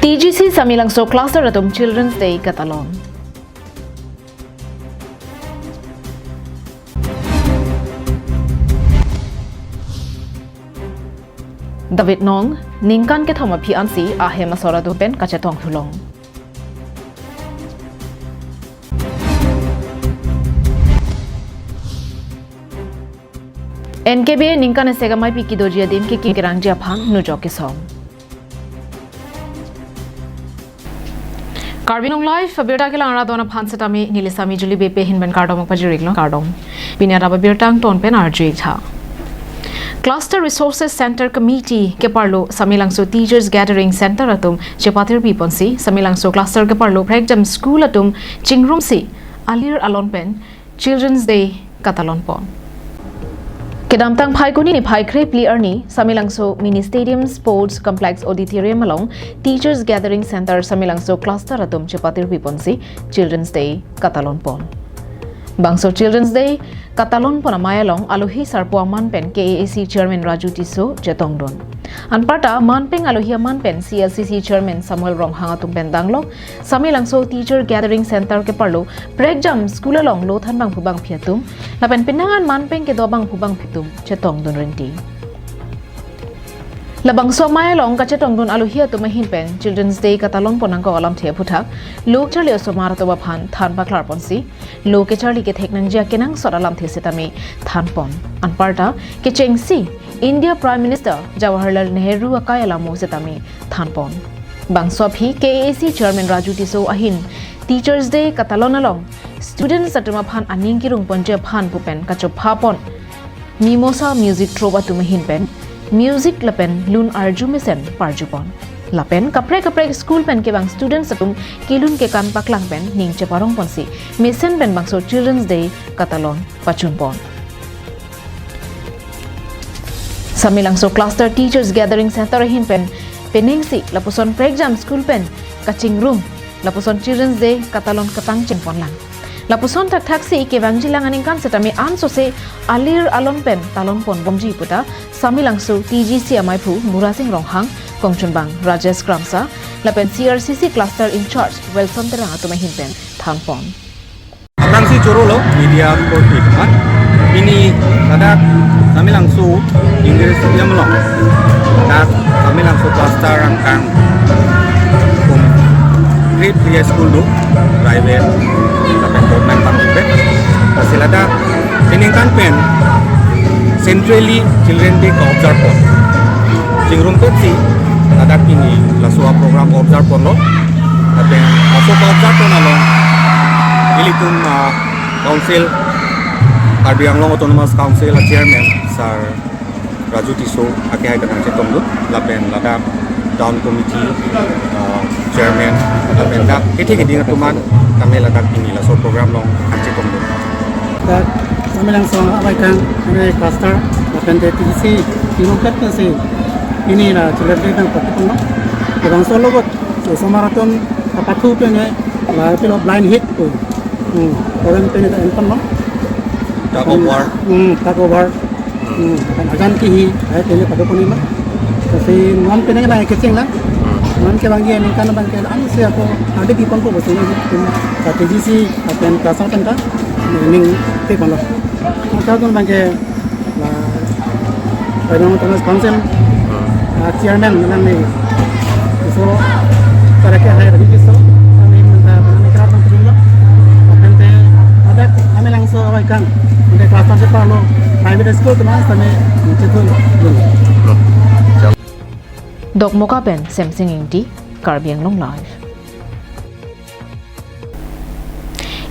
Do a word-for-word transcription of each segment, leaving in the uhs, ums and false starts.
T G C Samelangso cluster atum Children's Day katalon. David Nong, ningkan kethom aphi ansi ahem asor atum pen kachetong thulong. N K B A ningkan isi amei pi kedoji adim kekim kerangji aphan nujok kesong. Karbi Anglong Live abirta kelang arat don aphan setame neli Sami Juli Beypi ahin pen kardom pajir-iklo, kardom. Pini adap abirta angton pen arju-ik tha. Cluster Resources Center Committee keparlo Samelangso Teachers Gathering Center atum chepatirpi ponsi, Samelangso cluster keparlo prekjam school atum chingrumsi alir alon pen Children's Day katalon pon. Kedamtang Phaikuni niphai krephli arni Samelangso Mini Stadium Sports Complex Auditorium along Teachers Gathering Center Samelangso cluster atum chepatirpi ponsi Children's Day katalon pon. Bangso Children's Day katalon pon amei along alohi sarpo aman pen K A A C Chairman Raju Tisso chetongdun. Anparta manpeng alohi aman pen C L C C Chairman Samuel Ronghang atum pen danglok Samelangso Teacher Gathering Center keparlo prekjam school along lo than bangphu bangphi atum lapen penang an manpeng kedo bangphu bangphi atum chetongdun rinti. Labangso amei along kachetongdun alohi atum ahin pen Children's Day katalon pon nangkok alamthe aphuthak lo kecharli osomar atum aphan than paklar ponsi, lo kecharli kethek nangji akenangsot alamthe setame than pon. Anparta kechengsi India Prime Minister Jawaharlal Nehru akai alamo setame than pon. Bangso aphi K A A C Chairman Raju Tisso ahin Teachers Day katalon along students atum aphan aning kerung ponji aphan pu pen kachopha pon Mimosa Music Troupe atum ahin pen music lapen lun arju mesen parju pon. Lapen kaprek kaprek school pen kevang students atum kelun kekan paklang pen ning cheparong ponsi mesen pen bangso Children's Day katalon pachun pon. Samelangso Cluster Teachers Gathering Center ahin pen penengsi lapuson prekjam school pen kachingrum lapuson Children's Day katalon katang chingpon lang. Lapuson thakthaksi kevangji lang aningkan setame ansose alir alon pen talon pon bomji puta Samelangso T G C amaiphu Murasing Ronghang, kongchunbang Rajesh Kramsa, lapen C R C C Cluster in-charge Wilson Terang atum ahin pen than pon. Aphrangsi choro lo media korte teman. Pini ladak Samelangso English Medium along, ladak Samelangso cluster angkang kum grade three school do, private lapen government pangpe. Lasi ladak peningkan pen centrally Children Day ka-observe pon. Chingrum petsi ladak pini laso a-program observe ponlo. Lapen laso ka-observe pon along ilitum, ah, Council, Karbi Anglong Autonomous Council a-Chairman Sir Raju Tisso akehai kachetongdun, lapen ladak Town Committee, ah, Chairman, lapen dak kethe keding atum an kami ladak pini laso program along kachetongdun. Dak Samelangso abaikang, kami cluster, lapen T G C, T G C, pini la Children Day nangpatuponlo. Labangso along osomar atum kapathu pen la pilo blind heat pu. Hmm, orang pen ta enpan lo. Tug of war. Hmm, tug of war. Hmm, kan ajan kihi, ai pen patuponlo. Lasi non pen bang kecheng la. Hmm. Non kevangji aningkan bang ke ansi ako adi di pon ko bosu ni. T G C pen cluster pen ta ning te pon lo. Maka bang ke la Karbi Anglong Autonomous Council, ah, Chairman nang ni. So, para ke hai lagi so, kami minta kami kerap nang terima. Nanti ada kami langsung awaikan. Nanti kelas satu parlo private school teman kami cetul. Dokmoka pen Semsing Ingti, Karbi Anglong Live.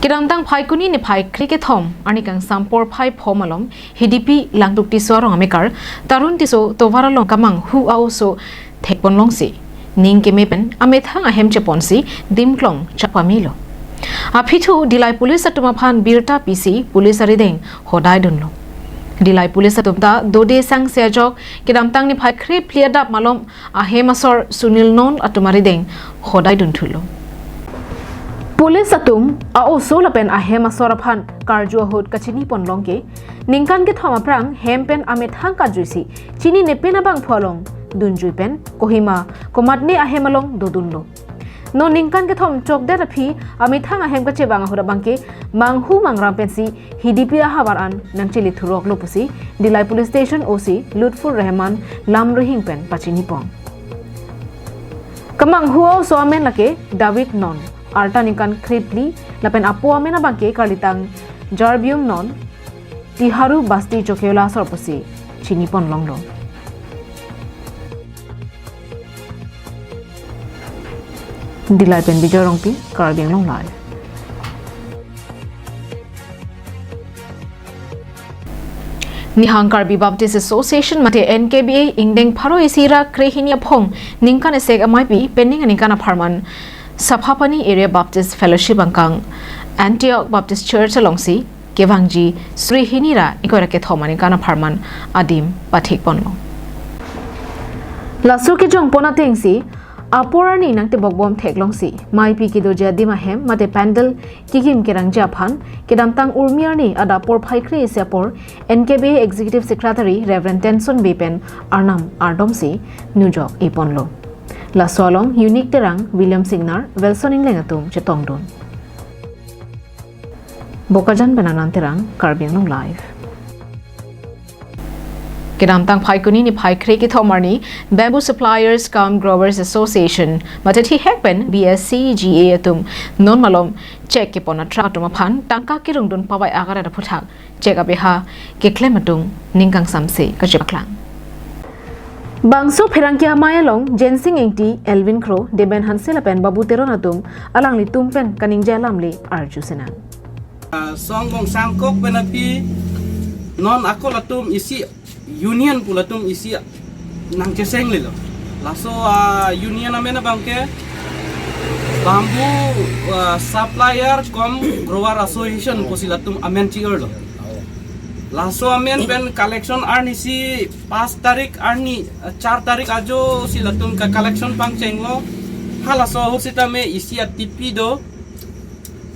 Kedamtang Phaikuni niphai kre kethom arni kangsam porphai pho malom Hidipi Langtuk Tisso arong amekar Tarun Tisso tovar along kamanghu a-oso thekpon longsi ning keme pen amethang ahem cheponsi dimklong chapamilo. Aphi thu Dillai police atum aphan birta pisi police arideng hodai dunlo. Dillai police atum ta dode sangse ajok kedamtang niphai krephli adap malom ahem asor Sunil Non atum arideng hodai dunthulo. Police atum a-oso lapen ahem asor aphan karju ahut kachini pon longke, ningkan kethom aphrang hem pen amethang kajuisi chinine pen abangphu along dunjui pen Kohima komatne ahem along dodunlo. Non ningkan kethom chokdet aphi amethang ahem kachevang ahut abangke manghu mangram pensi Hidipi ahavar an nangchele thuroklo pusi Dillai Police Station O C Lutfur Rahman lam rihing pen pachinipon. Kemanghu aoso amen lake David Non, arta ningkan krephli, lapen apo amen abangke karlitang Jarbium Non, Tiharu Basti Jokeola asor pusi chinipon longlo. Dillai pen Bijoy Rongpi, Karbi Anglong Live. Nihang Karbi Baptist Association mate N K B A ingdeng pharo isi ra krehini aphong ningkan esek amaipi pening aningkan apharman Saphapani Area Baptist Fellowship angkang Antioch Baptist Church alongsi kevangji suri hini ra ingkoi ra kethom aningkan apharman adim pathikponlo. Laso kejongpon atengsi apor arni nangtebokbom theklongsi maipi kedoji adim ahem mate pandal kikim kerangji aphan kedamtang Urmi arni adap porphai kre isi apor N K B A Executive Secretary Reverend Tenson Bey pen arnam ardomsi nujok-iponlo. Laso along Unique Terang, William Singnar, Wilson Engleng atum chetongdun. Bokajan pen Anand Terang, Karbi Anglong Live. Kedamtang Phaikuni niphai kre kethom arni Bamboo Suppliers cum Growers Association mate thihek pen B S C G A atum non malom chek kepon a-truck atum aphan tangka kerungdun pavai agar ada aphuthak chek abeha keklem atum ning kangsamse kachepaklang. Bangso pherangke amei along Jensing Ingti, Elvin Kro, Deben Hanse lapen Babu Teron atum alanglitum pen kaningje alamli arju senang. Ah, song bong sangkok pen aphi non ako latum isi union pu latum isi nangchesenglelo. Laso, ah, union amen abangke Bamboo, ah, Supplier cum Grower Association pusi latum amen chi-orlo. Laso amen pen collection arnisi pas tarik arni, ah, char tarik ajosi latum ka collection pangchenglo. Halaso ahut sitame isi atipi do,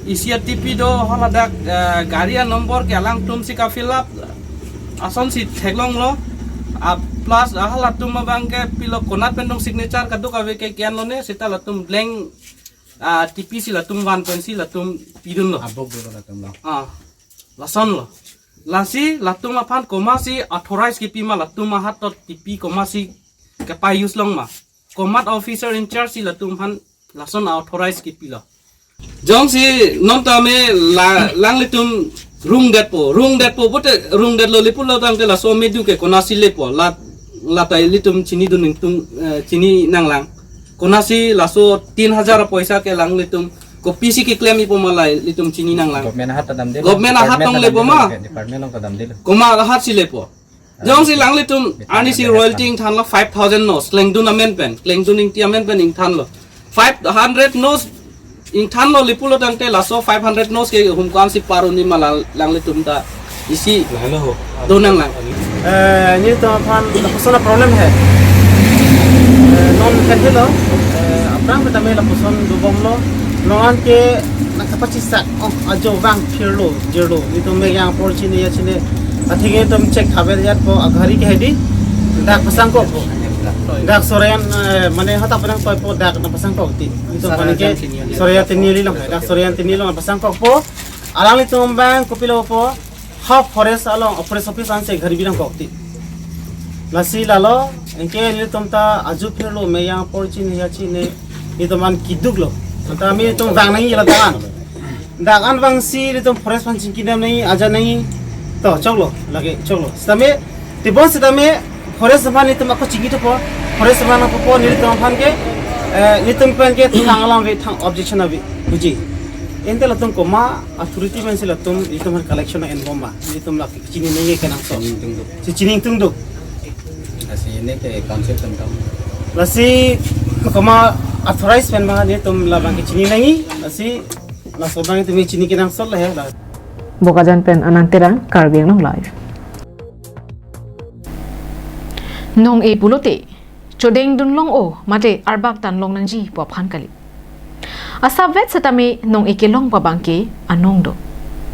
isi atipi do, haladak, eh, gari a-number ke alangtumsi ka-fill up asonsi theklonglo. Ah, plus, ah, halatum abangke pilo konat pen dong signature kadokave ke kianlone, seta latum blank, ah, tipi si latum van pensi latum pidunlo. Abok do latum lo. Ah, lasonlo. Lasi latum aphan komatsi authorize kipi ma, latum ahatot tipi komatsi kepa-use long ma, komat officer in charge si latum aphan lason authorize kipilo. Jongsi non tame la, alanglitum rungdetpo, rungdetpo, bote rungdetlo le pulo tangte laso medu ke konatsi lepo, la, lata ilitum chinidun ningtung, eh, chini nanglang. Konatsi laso tin hajar poisa ke alanglitum kopisi keklem-ipo ma la ilitum chini nanglang. Government ahat ta damde. Government ahat department tong ta lepo damde ma. Department along ta damde. Komat ahatsi lepo. Jongsi alanglitum arnisi royalty ingthanlo five thousand nos, Klengdun amen pen, Klengdun Ingti amen pen ingthanlo. Five hundred nos ingthanlo le pulo tangte laso five hundred nos ke humkansi paruni ma la, alanglitum ta isi do nanglang. Eh, nelitum aphan lapuson a-problem he. Eh, non kethelo, eh, aphrang pen tame lapuson dobomlo. Non an ke nangkapachisak, oh, ajo vang phirlo, jirlo. Nelitum mek yang apor chini ya chini. Atheke nelitum chek haber yat po, agari ke hedi. Dak pasangkokpo. Dak sorean, eh, mane hatak penang toipo dak nangpasangkok ti. Nelitum aphan ke sorean tini li long. Dak sorean tini long nangpasangkokpo. Alanglitum abang kopilo po. Half forest along, forest office ansi gari binong kok ti. Lasi lalo, anke nelitum ta ajo phirlo, mek yang apor chini ya chini, nelitum an keduklo. Anta nelitum vang nangji la dak an. Dak an vangsi nelitum forest aphan chingki dam nangji, aja nangji. To, choklo, lake, choklo. Sitame, tebon sitame, forest aphan nelitum ako chingki thupo, forest aphan ako po, nelitum aphan ke, eh, nelitum aphan ke thang alam ave, thang objection ave, buji. Ante latum komat authority pensi latum, nelitum aphan collection nang-enbom ma, nelitum lake chini nangji kenangsot. Chini ingtungduk. Si chini ingtungduk. Lasi neke council pen kam. Lasi komat authorize pen ma nelitum labang ke chini nangji. Lasi laso abang nelitum chini kenangsot le he la. Bokajan pen Anand Terang, Karbi Anglong Live. Nong-e pulote chodengdun long-o mate arbak tan long nangji pu aphan kali. Asapvet setame nong-e kelong pu abangke anong do.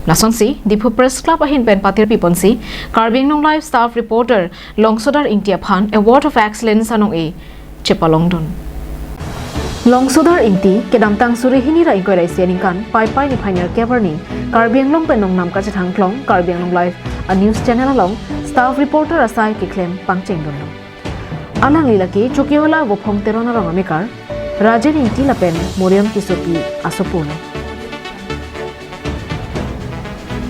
Lasonsi, Diphu Press Club ahin pen patirpi ponsi, Karbi Anglong Live staff reporter Longsodar Ingti aphan Award of Excellence anong-e chepalongdun. Longsodar Ingti, kedamtang suri hini ra ingkoi ra isi aningkan, Paipai niphai nerkep arni, Karbi Anglong pen nongnam kachethang klong, Karbi Anglong Live a news channel along, staff reporter asai keklem pangchengdunlo. Alangli lake Chokihola Vophong Teron arong amekar, Rajen Ingti lapen Moriam Tissopi asopo lo.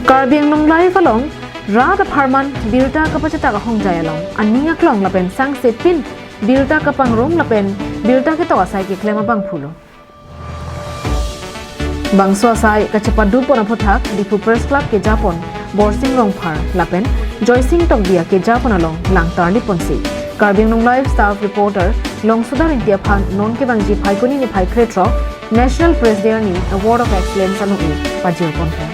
Karbi Anglong Live along, rat apharman birta kapachetak ahongjai along, aning aklong lapen sangsepin birta kapangrum lapen birta ketok asai keklem abangphu lo. Bangso asai kachepadu pon aphuthak Diphu Press Club kejapon Borsing Rongphar lapen Joysing Tokbi akejapon along langtarli ponsi, Karbi Anglong Live staff reporter Longsodar Ingti aphan non kevangji Phaikuni niphai krethrok National Press Day arni Award of Excellence anong-e pajir ponpo.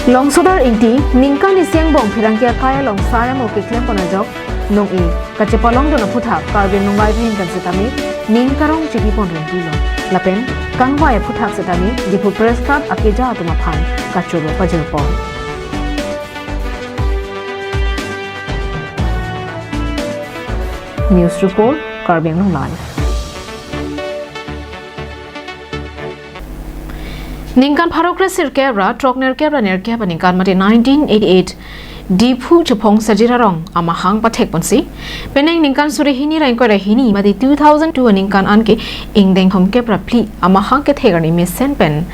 Longsodar Ingti, ningkan isi angbong pherangke akai along sai amo keklem pon ajok nong-e kachepalongdun aphuthak Karbi Anglong Live ahin pen setame ning karong chipi pon rengpi lo. Lapen kangvai aphuthak setame Diphu Press Club akeja atum aphan kachoro pajir pon. News report, Karbi Anglong Live. Ningkan pharo kre sirkep ra throk nerkep ra nerkep aningkan mate nineteen eighty-eight Diphu Chephong Sajir arong amahang pathek ponsi, penang ningkan suri hini ra ingkoi ra hini mate two thousand two aningkan anke ingdeng thomkep ra phli amahang kethek arni mesen pen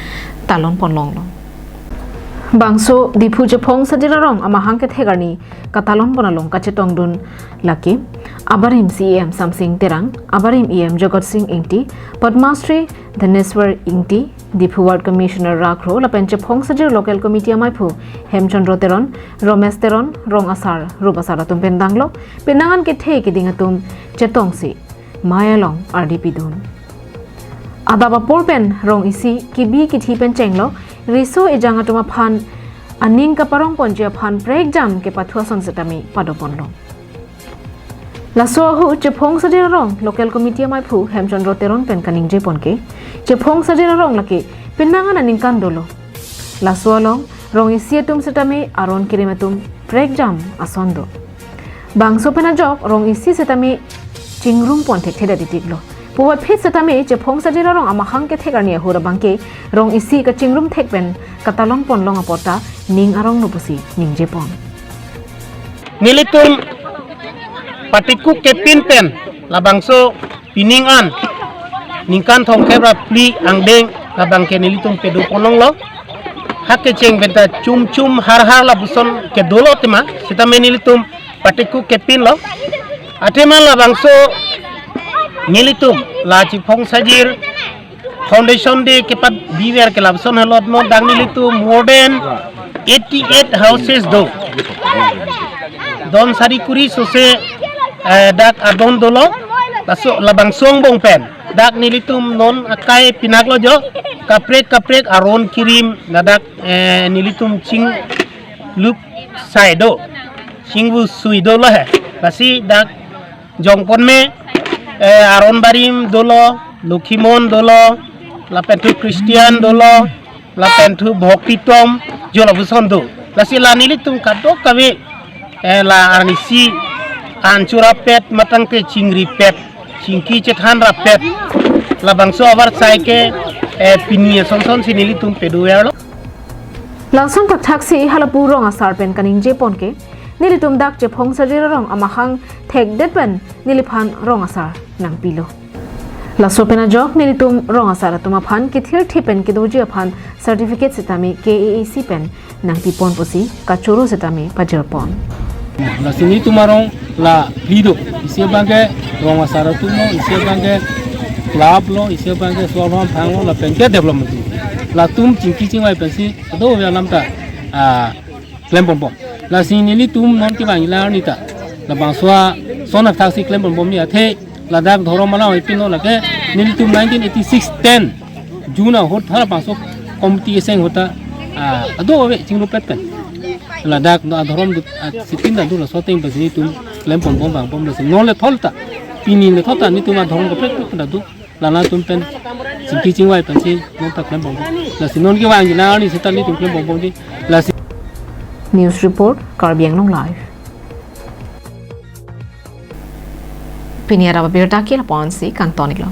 talon pon longlo. Bangso Diphu Chephong Sajir arong amahang kethek arni katalon pon along kachetongdun lake abarim C E M Samsing Terang, abarim E M Jagat Sing Ingti, Padma Shri Dhaneswar Ingti, Diphu Ward Commissioner Rakhro lapen Chephong Sajir Local Committee amaiphu Hemchandra Teron, Romesh Teron, rong asar, rup asar atum pen danglo, penang an kethe keding atum chetongsi mei along ardi pidun. Adap apor pen rong isi kebi kithi pen chenglo, riso ejang atum aphan aning kaparong ponji aphan prekjam kepathu ason setame pado ponlo. Laso ahu Chephong Sajir arong Local Committee amaiphu Hemchandra Teron pen kaningje pon ke, Chephong Sajir arong lake penang an aningkan dolo. Laso along rong isi atum setame aron kirim atum prekjam ason do. Bangso pen ajok rong isi setame chingrum pon thekthedet titik lo. Puvat phit setame Chephong Sajir arong amahang kethek arni ahur abangke rong isi kachingrum thek pen katalon pon long apot ta ning arong lo pusi ningje pon. Nelitum patikuk kepin pen labangso pining an ningkan thomkep ra phli angdeng labangke nelitum pado pon longlo. Hak kecheng pen ta chum chum har har lapuson kedo lo tema, setame nelitum patikuk kepin lo. Athema labangso nelitum la Chephong Sajir Foundation Day kepabiver ke lapuson halot mo, dak nelitum more than eighty-eight houses do. Don sari kuri sose, eh, dak adon dolo. Laso labangso angbong pen dak nelitum non akai pinak lo jo, kaprek kaprek aron kirim ladak, eh, nelitum chinglup sai do, chingvusui dolo he. Lasi dak jongpon me, eh, aron barim dolo, Lokhimon dolo, lapen thu Christian dolo, lapen thu Bhaktitom, jo lapuson do. Lasi la nelitum kadokave, eh, la arnisi an churapet, matangte chingripet, chingki chethan rapet, labangso avarsai ke, eh, pini asonson si nelitum padover lo. Langsong thakthak si halapu rong asar pen kaningje pon ke, nelitum dak Chephong Sajir arong amahang thekdet pen neliphan rong asar nangpilo. Laso pen ajok nelitum rong asar atum aphan kethirthi pen kedoji aphan certificate setame K A A C pen nangpi pon pusi kachoro setame pajir pon. Lasi nelitum arong la phli do, isi abangke rong asar atum lo, isi abangke club lo, isi abangke swalham phang lo, lapen ke development atum. Latum chingki chingvai pensi ado ya lam ta, ah, klem pon pon. Lasi nelitum non kevang ila arni ta labangso ason athak si klem pon pon ni athe ladak dhorom alam ipin lo lake nelitum nineteen eighty-six ten June ahut thala bangso committee eseng ahut ta, ah, ado ave chingrupet pen. Ladak no adhorom du, ah, sitin ta du laso ateng pensi nelitum klem pon pon vang pon pensi non le thol ta. Pini le thot ta nelitum adhorom kaprek kaprek pen ta do. Lana atum pen chingki chingvai pensi non ta klem bom. Lasi non kevangji nang arni seta nelitum klem bom bomji. Lasi News report, Karbi Anglong Live. Pini arap abirta ke lapu-ansi kangton iklo.